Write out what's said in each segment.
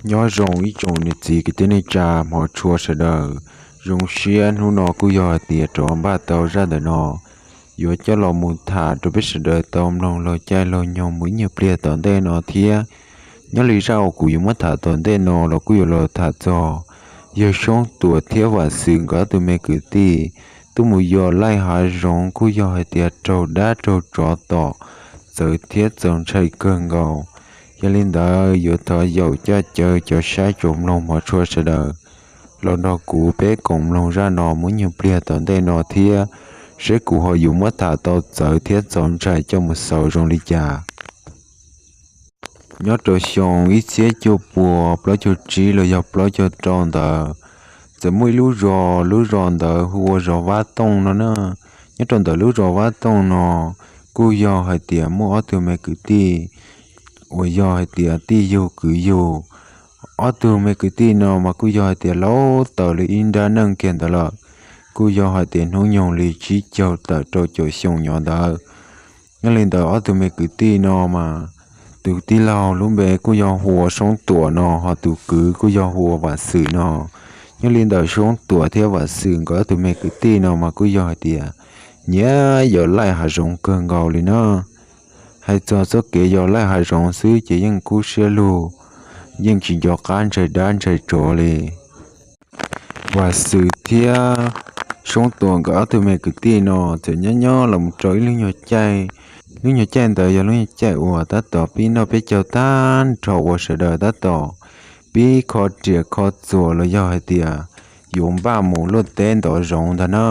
Nyob zoo ib tsoom niam txiv kwv tij neej tsa hmov tshua sawv daws. Zoo siab hnub no kuj yog hais tias rov npaj tau zaj ntawm no yuav coj los mus tham rau peb sawv daws tau mloog laug caij laug nyoog mus ib nyuag pliag tom ntej no thiab. Nyob li zaj uas kuv yuav muab tham tom ntej no los kuj yuav los tham txog yawg Soob Tuam thiab Vam Xwm nkawd ob tug me kwv tij tuaj mus yos laij hav zoov kuj yog hais tias raug dab raug tsov tom txawv thiab txaus ntshai kawg nkaus. Yog li ntawd yuav thov yaum coj caw cov saib cov mloog hmov tshua sawv daws los nrog kuv peb koom mloog zaj no mus ib nyuag pliag tom ntej no thiab, seb kuv ho yuav muab tham tau txawv thiab txaus ntshai coj mus xaus zoo li cas. Nyob rau xyoo ib txhiab cuaj pua plaub caug tsib los yog plaub caug rau ntawd, txawm muaj ib lub zos, lub zos ntawd hu ua zos Vab Tooj no na. Nyob rau ntawm lub zos Vab Tooj no kuj yog hais tias muaj ob tug me kwv tij uas yog hais tias tij yug kwv yug. Ob tug me kwv tij no mas kuj yog hais tias laus taws li ib nrab neej kiag ntawd lawm, kuj yog hais tias hnub nyoog li tsib caug tawm rau caum xyoo nyob ntawd. Nyob li ntawd ob tug me kwv tij no mas tus tij laug lub npe kuj yog hu ua Soob Tuam no, ho tus kwv kuj yog hu ua Vam Xwm no. Nyob li ntawd Soob Tuam thiab Vam Xwm nkawd ob tug me kwv tij no mas kuj yog hais tias nyiam yos laij hav zoov kawg nkaus li na. Hais txog txoj kev yos laij hav zoov xwb ces yeej kub siab lug, yeej tsis nco qab ntshai dab ntshai tsov li. Vam Xwm thiab Soob Tuam nkawd ob tug me kwv tij no txawm nyob nyob los mus rau ib lub nyuag caij. Lub nyuag caij ntawd yog lub nyuag caij uas tab tom pib noj peb caug tag nrho uas sawv daws tab tom pib kho riam kho txuas los yog hais tias yuav npaj mus luaj teb ntov zoov ntag na.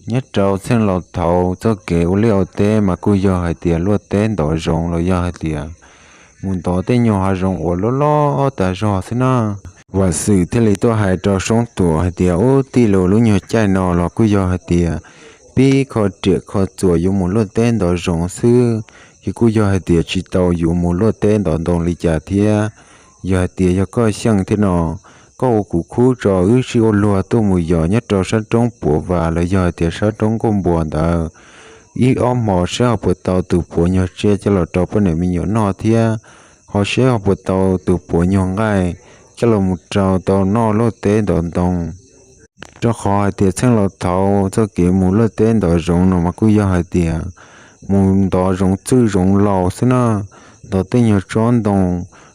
Nyob rau txheej laus thaud txoj kev ua liaj ua teb mas kuj yog hais tias luaj teb ntov zoov los yog hais tias mus ntov tej nyuag hav zoov uas loj loj tas zog xwb na. Vam Xwm thiaj li tuaj hais rau Soob Tuam hais tias, ub, tij laug, lub nyuag caij no los kuj yog hais tias pib kho riam kho txuas yuav mus luaj teb ntov zoov xwb, ces kuj yog hais tias tsis tau yuav mus luaj teb ntov ntoo li cas thiab. Yog hais tias yog koj xyeej thiab no, koj ua kuv khub tso wb sib ua luag tuaj mus yos nyob rau sab roob Puas Vas los yog hais tias sab roob Nkauj Npuas ntawd ib ob hmo seb ho puas tau tus puav nyuag tsiaj coj los rau poj niam me nyuam noj thiab ho seb ho puas tau tus puav nyuag nqaij coj los mus rau tau noj luaj teb ntov ntoo. Rau qhov hais tias txheej laus thaud txoj kev mus luaj teb ntov zoov no mas kuj yog hais tias mus ntov zoov txwj zoov laus xwb na, ntov tej nyuag tsob ntoo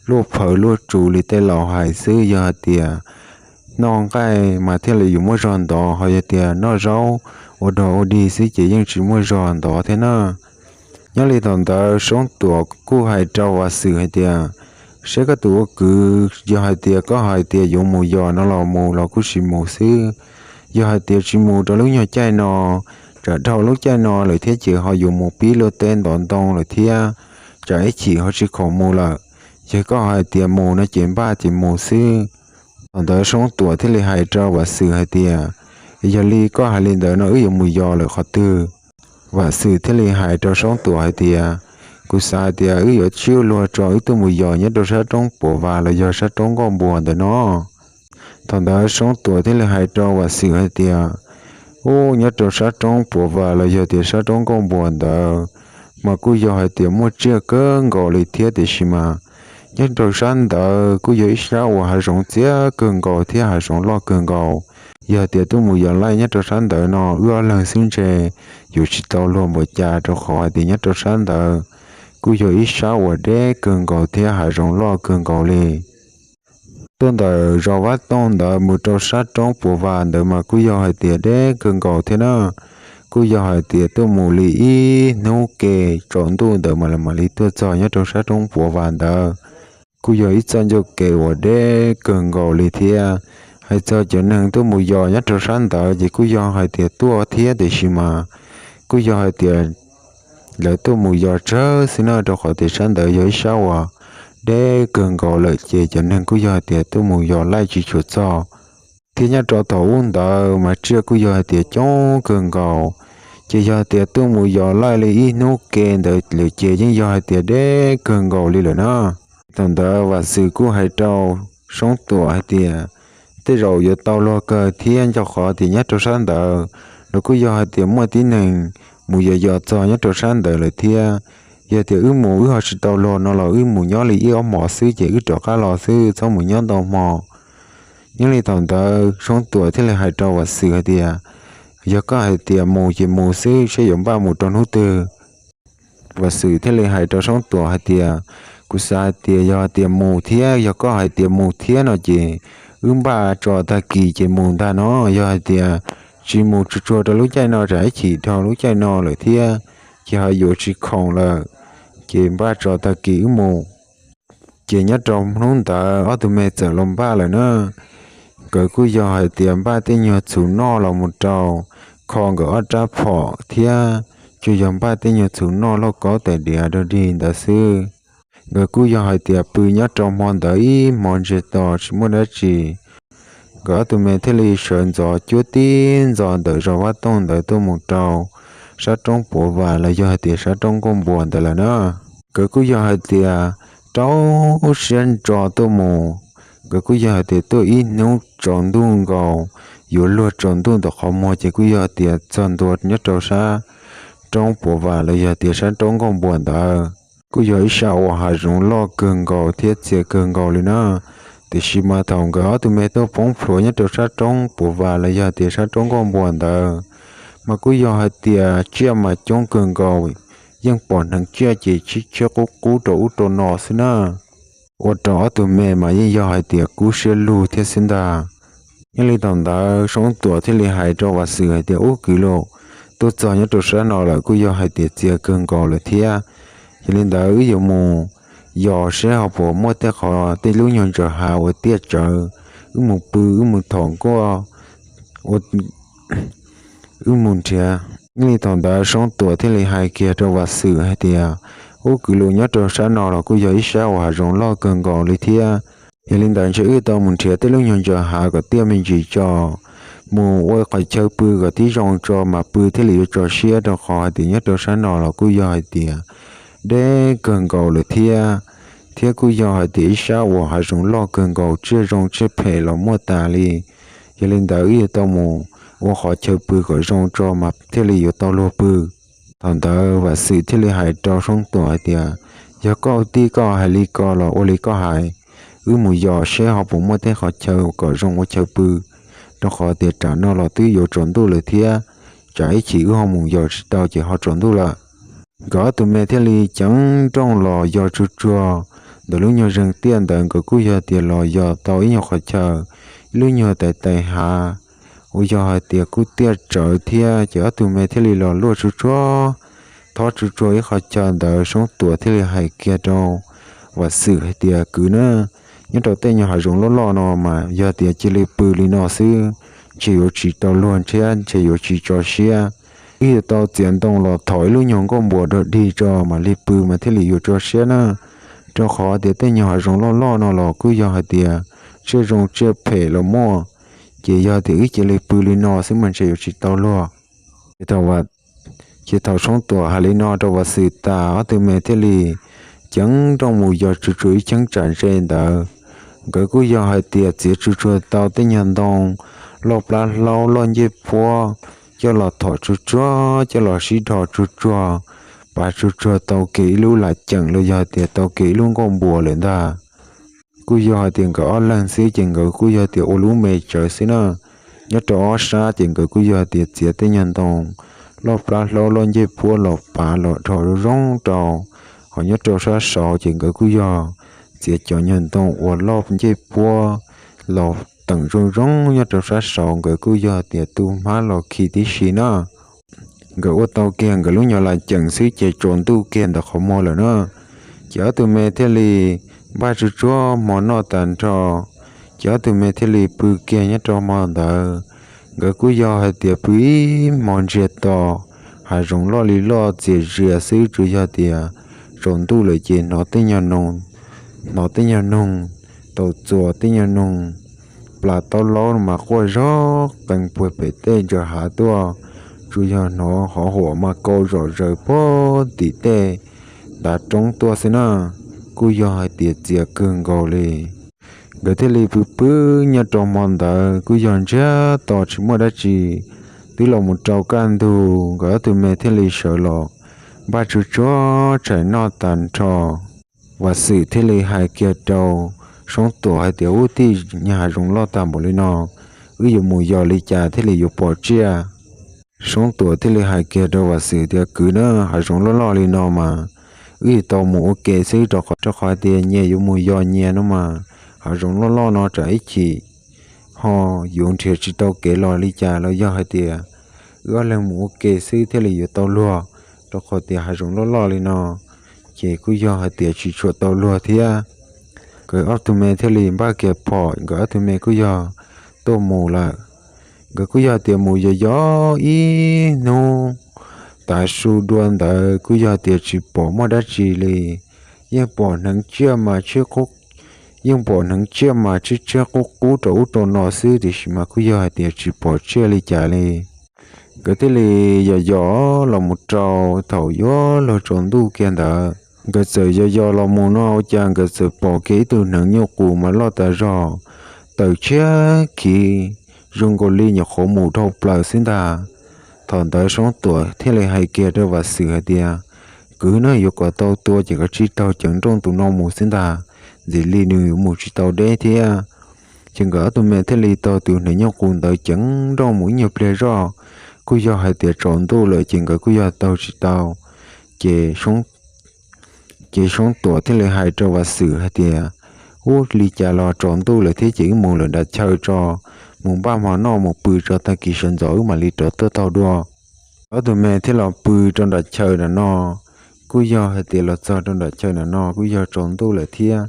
luaj phawv luaj tsuv li tej laus hais xwb. Yog hais tias noj nqaij mas thiaj li yuav muaj zog ntov, ho yog tias noj zaub ua dog ua dig xwb ces yeej tsis muaj zog ntov thiab na. Nyob li thaum ntawd Soob Tuam kuj hais rau Vam Xwm hais tias, seb koj tus ua kwv, yog hais tias koj hais tias yuav mus yos no los mus los kuj sim mus xwb. Yog hais tias tsis mus rau lub nyuag caij no, tsam dhau lub caij no lawm thiab ces ho yuav mus pib luaj teb ntov ntoo lawm thiab, tsam ib chim ho tsis khoom mus lawm. Yog koj hais tias mus no ces npaj ces mus xwb. Thaum ntawd Soob Tuam thiaj li hais rau Vam Xwm hais tias, yog li koj hais li ntawd no wb yuav mus yos lawm qhov twg? Vam Xwm thiaj li hais rau Soob Tuam hais tias, kuv xav hais tias wb yuav sib ua luag tso wb tuaj mus yos nyob rau sab roob Puas Vas los yog sab roob Nkauj Npuas ntawd no. Thaum ntawd Soob Tuam thiaj li hais rau Vam Xwm hais tias, ub, nyob rau sab roob Puas Vas los yog tias sab roob Nkauj Npuas ntawd mas kuj yog hais tias muaj tsiaj kawg nkaus li thiab, tiam sis mas nyob rau sab ntawd kuj yog ib sab uas hav zoov txias kawg nkaus thiab hav zoov loj kawg nkaus. Yog tias tuaj mus yos laij nyob rau sab ntawd no wb ob leeg xwb ntshe yuav tsis tau luag npaum cas, rau qhov hais tias nyob rau sab ntawd kuj yog ib sab uas deb kawg nkaus thiab hav zoov loj kawg nkaus li. Tuaj ntawm zos Vab Tooj ntawd mus rau sab roob Puas Vas ntawd mas kuj yog hais tias deb kawg nkaus thiab na. Kuj yog hais tias tuaj mus li ib hnub ke tsaus ntuj ntawd mas mam li tuaj txog nyob rau sab roob Puas Vas ntawd. Kuj yog ib txoj ncauj kev uas deb kawg nkaus li thiab. Hais txog cov neeg tuaj mus yos nyob rau sab ntawd ces kuj yog hais tias tuaj thiab, tiam sis mas kuj yog hais tias lawv tuaj mus yos tsawg xwb na, rau qhov tias sab ntawd yog ib sab uas deb kawg nkaus lawm ces cov neeg kuj yog hais tias tuaj mus yos laij tsis tshua txog. Thiab nyob rau thaum ub ntawd mas tsiaj kuj yog hais tias coob kawg nkaus, ces yog hais tias tuaj mus yos laij li ib hnub ke ntawd lawm ces yeej yog hais tias deb kawg nkaus li lawm na. Thaum ntawd Vam Xwm kuj hais rau Soob Tuam hais tias, tej zaum yuav tau luag kawg thiab, rau qhov tias nyob rau sab ntawd los kuj yog hais tias muaj tib neeg mus yos yos txog nyob rau sab ntawd lawm thiab. Yog tias wb mus wb ho tsis tau luag no los wb mus nyob li ib ob hmos xwb ces wb rov qab los xwb, txhob mus nyob ntau hmo. Nyob li thaum ntawd Soob Tuam thiaj li hais rau Vam Xwm hais tias, yog koj hais tias mus ces mus xwb, saib yuav npaj mus rau hnub twg. Vam Xwm thiaj li hais rau Soob Tuam hais tias, kuv xav hais tias yog hais tias mus thiab, yog koj hais tias mus thiab no ces wb npaj tso tag kis ces mus ntag no. Yog hais tias tsis mus tsuag tsuag rau lub caij no tsam ib chim dhau lub caij no lawm thiab ces ho yuav tsis khoom lawm, ces npaj tso tag kis wb mus. Ces nyob rau hnub ntawd ob tug me txawm los npaj lawm na. Nkawd kuj yog hais tias npaj tej nyuag txhuv noj los mus rau kho nkawd ob rab phom thiab, tsuas yog npaj tej nyuag txhuv noj lauj kaub tais diav dog dig ntawd xwb. Nkawd kuj yog hais tias pw nyob rau hmo ntawd ib hmo ntsiag to tsis muaj dab tsi. Nkawd ob tug me thiaj li sawv ntxov cuab tib ntxov ntawm zos Vaj Tooj ntawd tuaj mus rau sab roob Puav Vam los yog hais tias sab roob Nkauj Npua ntawd lawm na. Nkawd kuj yog hais tias rau siab ntso tuaj mus. Nkawd kuj yog hais tias tuaj ib hnub tsaus ntuj nkaus, yuav luag tsaus ntuj ntawm qhov muag ces kuj yog hais tias txog ntua nyob rau sab roob Puav Vam los yog tias sab roob Nkauj Npua ntawd. Kuj yog ib sab uas hav zoov loj kawg nkaus thiab txias kawg nkaus li na. Tiam sis mas thaum nkawd ob tug me tuaj poob plhuav nyob rau sab roob Puav Vam los yog tias sab roob Nkauj Npua ntawd, mas kuj yog hais tias tsiaj mas coob kawg nkaus, yeej pom hneev tsiaj ces tshiab tshiab qub qub rau ub rau no xwb na. Ua rau ob tug me mas yeej yog hais tias kub siab lug thiab xwb ntag. Nyob li thaum ntawd Soob Tuam thiaj li hais rau Vam Xwm hais tias, ub kwv, los tuaj txog nyob rau sab no lawm kuj yog hais tias txias kawg nkaus lawm thiab. Yog li ntawd wb yuav mus yos seb ho puas muaj tej qhov tej lub nyuag ntsaws hav uas tiaj tsawv, wb mus pw wb mus thom nkuaj ua wb mus nrhiav. Nyob li thaum ntawd Soob Tuam thiaj li hais kiag rau Vam Xwm hais tias, ub kwv, los nyob rau sab no los kuj yog ib sab uas hav zoov loj kawg nkaus li thiab. Yog li ntawd ntshe wb tau mus nrhiav tej lub nyuag ntsaws hav kom tiaj me ntsis tso, mus ua qhov chaw pw kom tib zoo tso mas pw thiaj li yuav tso siab, rau qhov hais tias nyob rau sab no los kuj yog hais tias deb kawg nkaus lawm thiab, thiab kuj yog hais tias ib sab uas hav zoov loj kawg nkaus, tsiaj zoo tsiaj phem los muaj tas li. Yog li ntawd wb yuav tau mus ua qhov chaw pw kom zoo tso mas thiaj li yuav tau luag pw. Thaum ntawd Vam Xwm thiaj li hais rau Soob Tuam hais tias, yog koj ua tij koj hais li ko los ua li koj hais, wb mus yos seb ho puas muaj tej qhov chaw kom zoo ua chaw pw, rau qhov tias tsam no los twb yuav tsaus ntuj lawm thiab, tsam ib chim wb ho mus yos tsis tau ces ho tsaus ntuj lawm. Nkawd ob tug me thiaj li ceev nrooj los yos tsuag tsuag ntawm lub nyuag zeeg tiaj ntawd, nkawd kuj yog tias los yos tau ib nyuag qhov chaw, ib lub nyuag tais tais hav uas yog hais tias kuj tiaj tsawv thiab, ces ob tug me thiaj li los luaj tsuag tsuag, thob tsuag tsuag ib qhov chaw ntawd. Soob Tuam thiaj li hais kiag rau Vam Xwm hais tias, kwv na, nyob rau tej nyuag hav zoov loj loj no mas yog tias cia li pw li no xwb, ntshe yuav tsis tau luag thiab ntshe yuav tsis tso siab. Wb yuav tau txiav ntoo los thom ib lub nyuag nkuaj npuas dog dig tso mam li pw mas thiaj li yuav tso siab na, rau qhov tias tej nyuag hav zoov loj loj no los kuj yog hais tias tsiaj zoo tsiaj phem los muaj, ces yog tias wb cia li pw li no xwb mas ntshe yuav tsis tau luag. Ces thaum Soob Tuam hais li no rau Vam Xwm tas, ob tug me thiaj li ceev nrooj mus yos tsuag tsuag ib cheeb tsam ze ntawd. Nkawd kuj yog hais tias txiav tsuag tsuag tau tej nyuag ntoo loj plab hlaub loj ncej puab coj los thom tsuag tsuag, coj los sib dhos tsuag tsuag, pav tsuag tsuag tau kiag ib lub lam ceem los yog hais tias tau kiag ib lub nkuaj npuas lawm ntag. Kuj yog hais tias nkawd ob leeg xwb ces nkawd kuj yog tias ua lub me tsawv xwb na. Nyob rau ob sab ces nkawd kuj yog tias txiav tej nyuag ntoo loj plab hlaub loj ncej puab los pav los dhos zoo zoo rau. Ho nyob rau sab saud ces nkawd kuj yog txiav cov nyuag ntoo uas loj ncej puab los teem zoo zoo nyob rau sab saud, nkawd kuj yog tias tu hmab los khi tib si na. Nkawd ua tau kiag nkawd lub nyuag lam ceem xwb ces tsaus ntuj kiag ntawm qhov muag lawm na. Ces ob tug me thiaj li npaj tsuag tsuag hmo noj tas nrho, ces ob tug me thiaj li pw kiag nyob rau hmo ntawd. Nkawd kuj yog hais tias pw ib hmo ntsiag to, hav zoov loj li loj txias zias xwb, tsuas yog tias tsaus ntuj lawm ces hnov tej nyuag noog, hnov tej nyuag noog tau txuas, tej nyuag noog plas taub laub mas quaj zog qees puag pem tej ntsaws hav tuaj, tsuas yog hnov hov huam mas kau zom zaws puag tim tej ntav roob tuaj xwb na. Kuj yog hais tias txias kawg nkaus li. Nkawd thiaj li pw pw nyob rau hmo ntawd kuj yog ntsiag to tsis muaj dab tsi. Twb los mus rau kaj ntug, nkawd ob tug me thiaj li sawv los npaj tsuag tsuag tshais noj tag nrho. Vam Xwm thiaj li hais kiag rau Soob Tuam hais tias, Ub, tij, niag hav zoov loj tag npaum li no, wb yuav mus yos li cas thiaj li yuav pom tsiaj? Soob Tuam thiaj li hais kiag rau Vam Xwm tias, Kwv na, hav zoov loj loj li no mas wb yuav tau mus ua ke xwb, rau qhov tias nyias yuav mus yos nyias no mas, hav zoov loj loj no tsam ib chim ho yuav nrhiav tsis tau kev los li cas, los yog hais tias wb ob leeg mus ua ke xwb thiaj li yuav tau luag, rau qhov tias hav zoov loj loj li no ces kuj yog hais tias tsis tshua tau luag thiab. Nkawd ob tug me thiaj li npaj kiag phom, nkawd ob tug me kuj yog tuaj mus lawm. Nkawd kuj yog tias mus yos yos ib hnub tav su dua ntawd kuj yog tias tsis pom muaj dab tsi li. Yeej pom hneev tsiaj mas tsheb qub, yeej pom hneev tsiaj mas tsheb tsheb qub qub rau ub rau no xwb, tiam sis mas kuj yog hais tias tsis pom tsiaj li cas li. Nkawd thiaj li yos yos los mus rau thaum yuav luag tsaus ntuj kiag ntawd, nkawd txawm yos yos los mus no ua cas nkawd txawm pom kiag ib tug hneev nyuj qus mas loj tas zog, tawm tshiab khiv zoo nkaus li nyuam qhuav mus dhau plaws xwb ntag. Thaum ntawd Soob Tuam thiaj li hais kiag rau Vam Xwm hais tias, Kwv na, yuav kom tau tua ces koj tsij taug ceev nrooj tus no mus xwb ntag, ntxim li nws yuav mus tsis tau deb thiab. Ces nkawd ob tug me thiaj li taug tus hneev nyuj qus ntawd ceev nrooj mus ib nyuag pliag zoj, kuj yog hais tias tsaus ntuj lawm ces nkawd kuj yog taug tsis tau. Ces Soob Ces Soob Tuam thiaj li hais rau Vam Xwm hais tias, Ub, li cas los tsaus ntuj lawm thiab ces wb mus lawm nram chaw tso, mus npaj hmo noj mus pw tso, tag kis sawv ntxov wb mam li rov tuaj taug dua. Ob tug me thiaj los pw rau nram chaw nram no, kuj yog hais tias los txog rau nram chaw nram no kuj yog tsaus ntuj lawm thiab.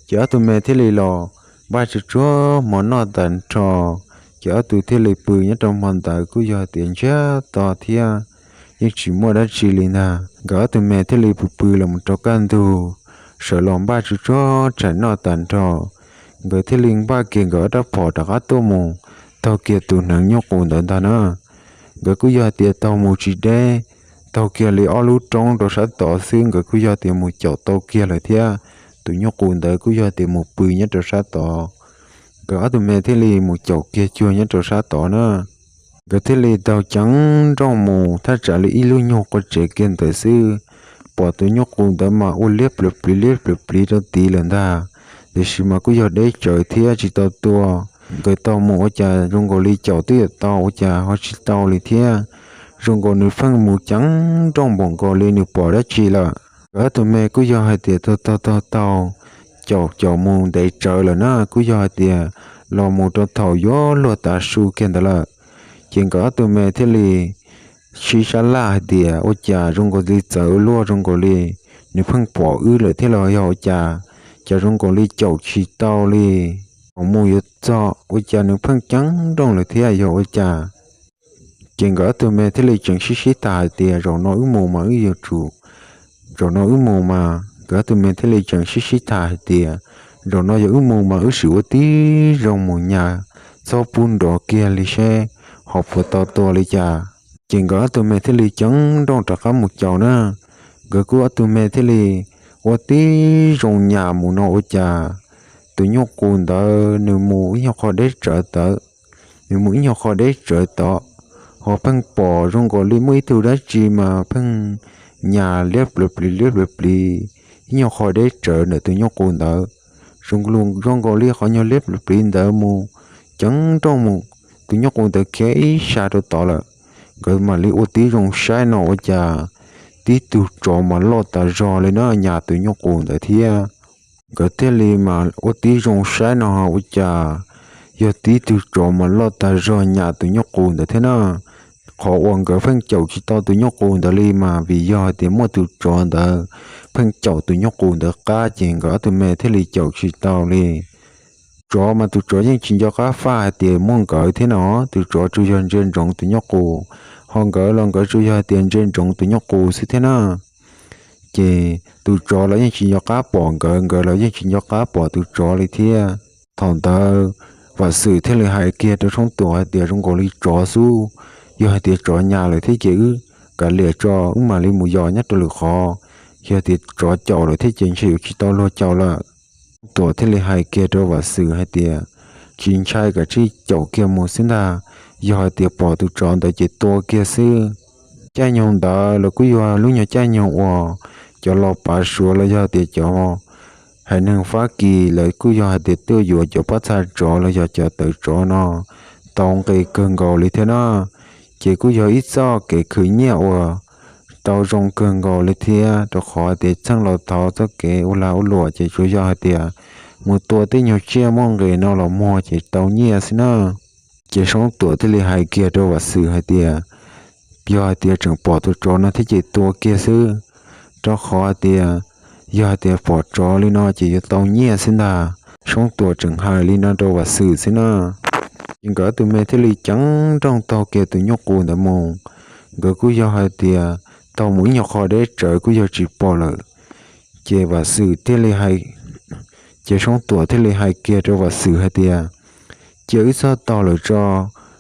Ces ob tug me thiaj li los npaj tsuag tsuag hmo noj tag nrho, ces ob tug thiaj li pw nyob rau hmo ntawd kuj yog hais tias ntsiag to thiab, yeej tsis muaj dab tsi li ntag. Nkawd ob tug me thiaj li pw pw los mus rau kaj ntug, sawv los npaj tsuag tsuag tshais noj tag nrho, nkawd thiaj li npaj kiag nkawd ob rab phom rov qab tuaj mus taug kiag tus hneev nyuj qus ntawd ntag na. Nkawd kuj yog hais tias taug mus tsis deb, taug kiag li ob lub roob rau sab tod xwb, nkawd kuj yog tias mus caum tau kiag lawm thiab. Tus nyuj qus ntawd kuj yog tias mus pw nyob rau sab tod. Nkawd ob tug me thiaj li mus caum kiag cuag nyob rau sab tod na. Nkawd thiaj li taug ceev nrooj mus thaj tsam li ib lub nyuag qua tsev kiag ntawd xwb, pom tus nyuj qus ntawd mas ua liab pliv pliv liab pliv pliv rau tid lawm ntag. Tiam sis mas kuj yog deb tsawv thiab tsis tau tua. Nkawd taug mus ua cas zoo nkaus li caum twb yuav tau ua cas ho tsis tau li thiab. Zoo nkaus nws pheej mus ceev nrooj npaum nkaus li nws pom dab tsi lawm. Nkawd ob tug me kuj yog hais tias taug taug taug taug, caum caum mus ntev tsawv lawm na, kuj yog hais tias los mus rau thaum yuav luag tav su kiag ntawd lawm. Ces nkawd ob tug me thiaj li sib sab laj hais tias, Ua cas zoo nkaus li txawv ua luaj, zoo nkaus li nws pheej pom wb lawm thiab los yog ua cas? Cas zoo nkaus li caum tsis tau li, thaum mus yuav txog ua cas nws pheej ceev nrooj lawm thiab yog ua cas? Ces nkawd ob tug me thiaj li tseem sib sib tham hais tias, Zaum no wb mus mas wb yuav tsum, zaum no wb mus mas, nkawd ob tug me thiaj li tseem sib sib tham hais tias, Zaum no yog wb mus mas wb sim ua tib zoo mus nyas, txhob pub nrov kiag li seb ho puas tau tua li cas. Ces nkawd ob tug me thiaj li ceev nrooj rov qab mus caum na. Nkawd kuj ob tug me thiaj li ua tib zoo nyas mus no ua cas tus nyuj qus ntawd nws mus ib nyuag qho deb tsawv tawv, nws mus ib nyuag qho deb tsawv tod, ho pheej pom zoo nkaus li muaj ib tug dab tsi mas pheej nyas liab pliv pliv liab pliv pliv ib nyuag qho deb tsawv ntawm tus nyuj qus ntawd. Zoo nkaus li qhov nyuag liab pliv pliv ntawd mus ceev nrooj mus, tus nyuj qus ntawd khiav ib sab rau tod lawm. Nkawd mam li ua tib zoo saib no ua cas tib tug tsov mas loj tas zog li na nyas tus nyuj qus ntawd thiab. Nkawd thiaj li mas ua tib zoo saib no ua cas yog tib tug tsov mas loj tas zog nyas tus nyuj qus ntawd thiab na. Qhov uas nkawd pheej caum tsis tau tus nyuj qus ntawd li mas vim yog hais tias muaj tus tsov ntawd pheej caum tus nyuj qus ntawd qab, ces nkawd ob tug me thiaj li caum tsis tau li. Tsov mas tus tsov yeej tsis nco qab faj hais tias muaj nkawd thiab no, tus tsov tsuas yog ntsia ntsoov tus nyuj qus, ho nkawd los nkawd tsuas yog hais tias ntsia ntsoov tus nyuj qus xwb thiab na. Ces tus tsov los yeej tsis nco qab pom nkawd, nkawd los yeej tsis nco qab pom tus tsov li thiab. Thaum ntawd Vam Xwm thiaj li hais kiag rau Soob Tuam hais tias, Zoo nkaus li tsov xwb, yog hais tias tsov nyas lawm thiab ces wb kav liam tso, wb mam li mus yos nyob rau lwm qhov. Yog tias tsov caum lawm thiab ces ntshe yuav tsis tau luag caum lawm. Soob Tuam thiaj li hais kiag rau Vam Xwm hais tias, Tsis ntshai, kav tsij caum kiag mus xwb ntag, yog hais tias pom tus tsov ntawd ces tua kiag xwb. Caij nyoog ntawd los kuj yog lub nyuag caij nyoog uas cov los pav Suav los yog tias cov haiv neeg Fab Kis lawv kuj yog hais tias tuaj yuav cov pob txha tsov los yog cov tawv tsov no tau nqi kawg nkaus li thiab na. Ces kuj yog ib txoj kev khwv nyiaj uas tau zoo kawg nkaus li thiab, rau qhov hais tias txheej laus thaud txoj kev ua lag ua luam ces tsuas yog hais tias mus tua tej nyuag tsiaj muaj nqis no los muag ces tau nyiaj xwb na. Ces Soob Tuam thiaj li hais kiag rau Vam Xwm hais tias, yog hais tias tseem pom tus tsov no thiab ces tua kiag xwb, rau qhov hais tias yog hais tias pom tsov li no ces yuav tau nyiaj xwb ntag. Soob Tuam tseem hais li no rau Vam Xwm xwb na. Ces nkawd ob tug me thiaj li ceev nrooj taug kiag tus nyuj qus ntawd mus. Nkawd kuj yog hais tias taug mus ib nyuag qho deb tsawv kuj yog tsis pom lawm. Ces Vam Xwm thiaj li hais, ces Soob Tuam thiaj li hais kiag rau Vam Xwm hais tias, cia wb txhob taug lawm tso,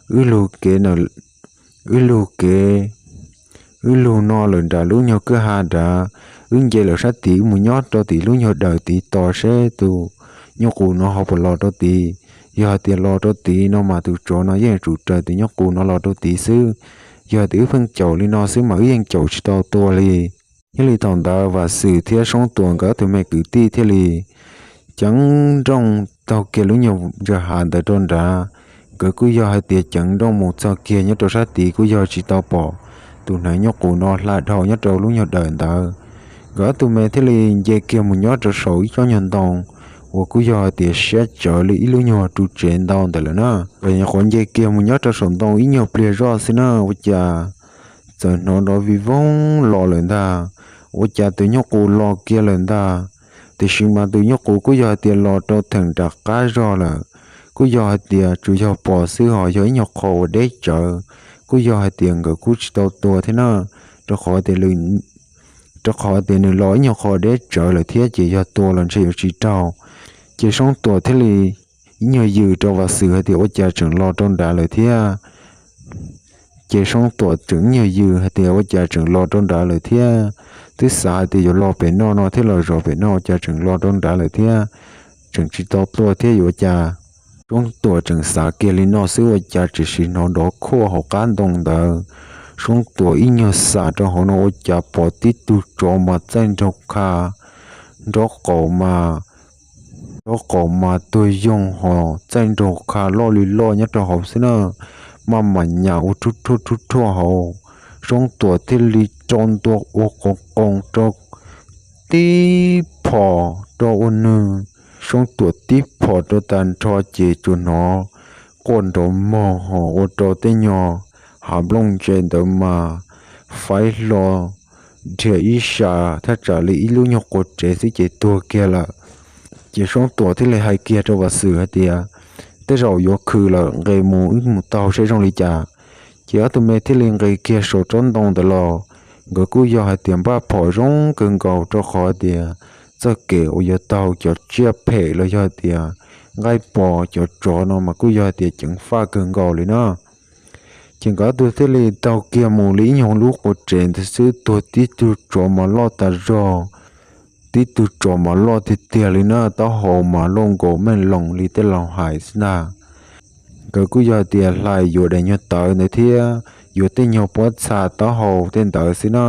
wb lug kev, wb lug kev, wb lug no lawm nram lub nyuag kwj ha nrad, wb nce lawm sab tid wb mus nyob rau tim lub nyuag dawm tid tos seb tus nyuj qus no ho puas los rau tid. Yog hais tias los rau tid no mas tus tsov no yeej yuav tsum raws tus nyuj qus no los rau tid xwb. Yog tias wb pheej caum li no xwb mas wb yeej caum tsis tau tua li. Thiaj li thaum ntawd Vam Xwm thiab Soob Tuam nkawd ob tug me kwv tij thiaj li ceev nrooj taug kiag lub nyuag ntsa hav ntawd rau nrad. Nkawd kuj yog hais tias ceev nrooj mus txog kiag nyob rau sab tid kuj yog tsis tau pom tus hneev nyuj qus no hla dhau nyob rau lub nyuag dawm ntawd. Nkawd ob tug me thiaj li nce kiag mus nyob rau saum ib tsob nyuag ntoo uas kuj yog hais tias siab tsawv li ib lub nyuag ru tsev ntau ntawd lawm na. Nyuam qhuav nce kiag mus nyob rau saum ntoo ib nyuag pliag zoj xwb na, ua cas txawm hnov nrov vij voog los lawm ntag. Ua cas tus nyuj qus los kiag lawm ntag. Tiam sis mas tus nyuj qus kuj yog hais tias los rau theem nram qab zog lawm, kuj yog hais tias tsuas yog pom xwb ho yog ib nyuag qho uas deb tsawv, kuj yog hais tias nkawd kuj tsis tau tua thiab na, rau qhov tias rau qhov tias nws los ib nyuag qho deb tsawv lawm thiab ces yog tua los ntshe yuav tsis raug. Ces Soob Tuam thiaj li ib nyuag yws rau Vam Xwm hais tias ua cas tseem los rau nrad lawm thiab. Ces Soob Tuam tseem ib nyuag yws hais tias ua cas tseem los rau nrad lawm thiab, twb xav hais tias yuav los pem no no thiab los zov pem no ua cas tseem los rau nrad lawm thiab, tseem tsis tau tua thiab yuav ua cas. Soob Tuam tseem xav kiag li no xwb ua cas tseem hnov nrov khuaj hauv qab ntoo ntawd. Soob Tuam ib nyuag xam rau hauv no ua cas pom tib tug tsov mas txaij nraug kha, nraub qaum mas, nraub qaum mas tuag yoog ho txaij nraug kha loj li loj nyob rau hauv xwb na, maj mam nyas ua rhuj rhuaj rhuj rhuaj hauv. Soob Tuam thiaj li rau ntua ua qoos qoos rau tib phom rau ua nws. Soob Tuam tib phom rau tag nrho ces tsuas hnov quaj nrov mog ho ua rau tej nyuag hav nplooj ntse ntawd mas faib hlo dhia ib sab thaj tsam li ib lub nyuag quas tsev xwb ces tuag kiag lawm. Ces Soob Tuam thiaj li hais kiag rau Vam Xwm hais tias, tej zaum yuav khwv lawm, nqis mus wb mus taug seb zoo li cas. Ces ob tug me thiaj li nqis kiag saum tsob ntoo ntawd los. Nkawd kuj yog hais tias npaj phom zoo kawg nkaus rau qhov tias txoj kev uas yuav taug cov tsiaj phem los yog hais tias nqaij pos cov tsov no mas kuj yog hais tias ceev faj kawg nkaus li na. Ces nkawd ob tug thiaj li taug kiag mus li ib nyuag lub quas tsev ntawd xwb tuag tib tug tsov mas loj tas zog, tib tug tsov mas loj tiag tiag li na, taub hau mas loj nkaus meej loos li tej laus hais xwb ntag. Nkawd kuj yog hais tias hlais yuav daim nyuag tawv ntawd thiab yuav tej nyuag pob txha taub hau tej ntawd xwb na,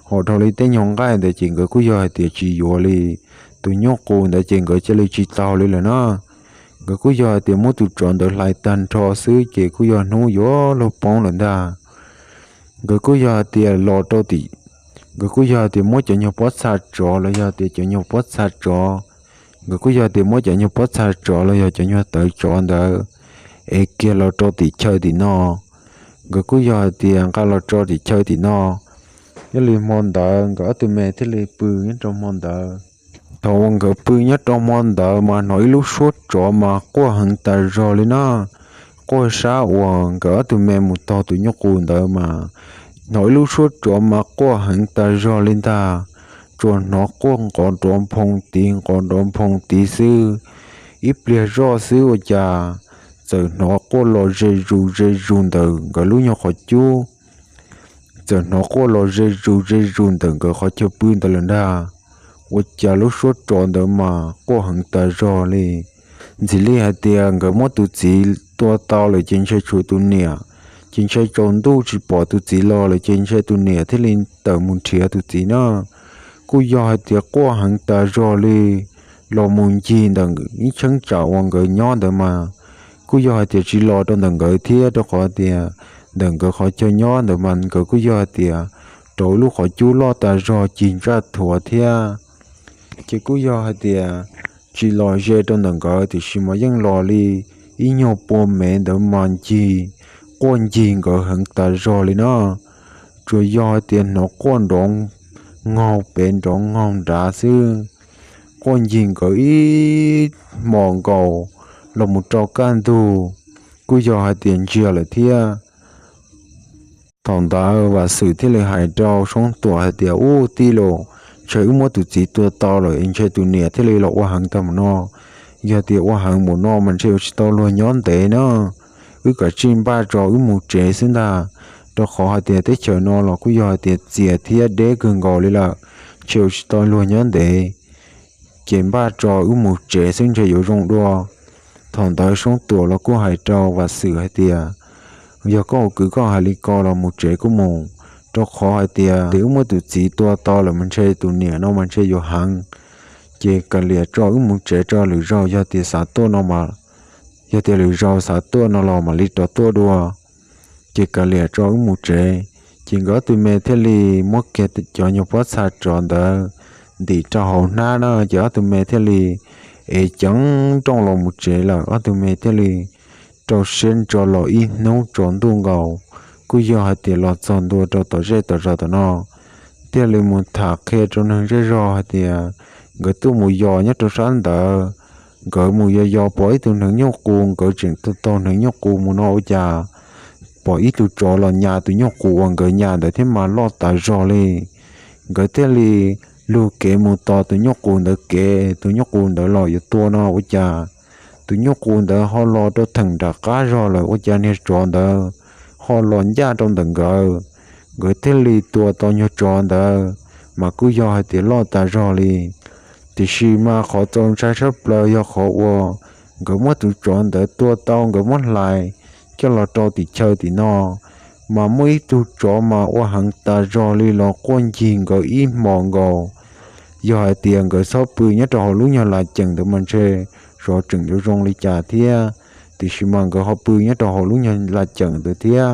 ho dhau li tej nyuag nqaij ntawd ces nkawd kuj yog hais tias tsis yuav li. Tus nyuj qus ntawd ces nkawd cia li tsis taug li lawm na. Nkawd kuj yog hais tias muab tus tsov ntawd hlais tag nrho xwb ces kuj yog hnub yuav luag poob lawm ntag. Nkawd kuj yog hais tias los rau tim, nkawd kuj yog hais tias muab cov nyuag pob txha tsov los yog tias cov nyuag pob txha tsov, nkawd kuj yog hais tias muab cov nyuag pob txha tsov los yog cov nyuag tawv tsov ntawd es kiag los rau tim chaw tim no. Nkawd kuj yog hais tias nqa los tso tim chaw tim no. Yog li hmo ntawd nkawd ob tug me thiaj li pw nyob rau hmo ntawd. Thaum uas nkawd pw nyob rau hmo ntawd mas hnov ib lub suab tsov mas quaj heev tas zog li na. Quaj sab uas nkawd ob tug me mus taug tus nyuj qus ntawd mas hnov ib lub suab tsov mas quaj heev tas zog li ntag. Tsuas hnov quaj nqov nrov nphoo tid nqov nrov nphoo tid xwb. Ib pliag zoj xwb ua cas txawm hnov quaj los ze zus ze zus ntawm nkawd lub nyuag qhov cub. Txawm hnov quaj los ze zus ze zus ntawm nkawd qhov chaw pw ntawd lawm ntag. Ua cas lub suab tsov ntawd mas quaj heev tas zog li. Ntxim li hais tias nkawd muab tus txiv tua tau lawm ces ntshe tshuav tus niam, Ces ntshe tsaus ntuj tsis pom tus txiv los lawm ces ntshe tus niam thiaj li tawm mus nrhiav tus txiv na. Kuj yog hais tias quaj heev tas zog li, los mus ncig ntawm ib cheeb tsam uas nkawd nyob ntawd mas kuj yog hais tias tsis los rau ntawm nkawd thiab, rau qhov tias ntawm nkawd qhov chaw nyob ntawd mas nkawd kuj yog hais tias rau lub qhov cub loj tas zog cig ntsaj thuav thiab. Ces kuj yog hais tias tsis los ze rau ntawm nkawd tiam sis mas yeej los li ib nyuag pua mev ntawd mas ncig, quaj ncig nkawd heev tas zog li na. Tsuas yog hais tias hnov quaj nrov nkaug pem nrov nkaug nrad xwb, quaj ncig nkawd ib hmos nkaus los mus rau kaj ntug, kuj yog hais tias ntsiag lawm thiab. Thaum ntawd Vam Xwm thiaj li hais rau Soob Tuam hais tias, Ub tij laus, ntshe wb muab tus txiv tua tau lawm es ntshe tus niam thiaj li los ua heev tag mus no. Yog tias ua heev mus no mas ntshe yuav tsis tau luag nyob ntev na. Wb kav tsij npaj tso wb mus tsev xwb ntag, rau qhov hais tias teb chaws no los kuj yog hais tias txias thiab deb kawg nkaus li lawm, ntshe yuav tsis tau luag nyob ntev. Ces npaj tso wb mus tsev xwb ntshe yuav zoo dua. Thaum ntawd Soob Tuam los kuj hais rau Vam Xwm hais tias, Yog koj ua kwv koj hais li ko los mus tsev kuj mus, rau qhov hais tias wb muab tus txiv tua tau lawm mas ntshe tus niam no mas ntshe yuav heev. Ces kav liam tso wb mus tsev tso, lwm zaus yog tias xav tuaj no, yog tias lwm zaus xav tuaj no los mam li rov tuaj dua. Ces kav liam tso wb mus tsev. Ces nkawd ob tug me thiaj li muab kiag cov nyuag pob txha tsov ntawd ntim rau hauv hnab na, ces ob tug me thiaj li ev ceev nrooj los mus tsev lawm. Ob tug me thiaj li rau siab ntso los ib hnub tsaus ntuj nkaus, kuj yog hais tias los txog ntua rau tom zej tom zos tom no, thiaj li mus tham qhia rau neeg zej zog hais tias nkawd tuaj mus yos nyob rau sab ntawd, nkawd mus yos yos pom ib tug hneev nyuj qus, nkawd tseem taug hneev nyuj qus mus no ua cas pom ib tug tsov los nyas tus nyuj qus uas nkawd nyas ntawd thiab mas loj tas zog li. Nkawd thiaj li lug kev mus tos tus nyuj qus ntawd kev, tus nyuj qus ntawd los yuav tua no ua cas tus nyuj qus ntawd ho los rau theem nram qab zog lawm ua cas niag tsov ntawd ho los ncaj rau ntawm nkawd. Nkawd thiaj li tua tau nyuag tsov ntawd, mas kuj yog hais tias loj tas zog li. Tiam sis mas qhov txaus ntshai tshaj plaws yog qhov uas nkawd muab tus tsov ntawd tua tau, nkawd muab hlais coj los rau tim chaw tim no, mas muaj ib tug tsov mas ua heev tas zog li los quaj ncig nkawd ib hmos nkaus. Yog hais tias nkawd txhob pw nyob rau hauv lub nyuag laj ceem ntawd mas ntshe xyov tseem yuav zoo li cas thiab. Tiam sis mas nkawd ho pw nyob rau hauv lub nyuag laj ceem ntawd thiab,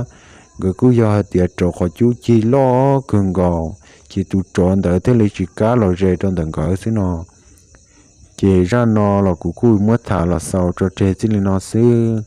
nkawd kuj yog hais tias rau qhov cub cig loj kawg nkaus, ces tus tsov ntawd thiaj li tsis kam los ze rau ntawm nkawd xwb no. Ces zaj no los kuv kuj muab tham los xaus tso tseg txij li no xwb.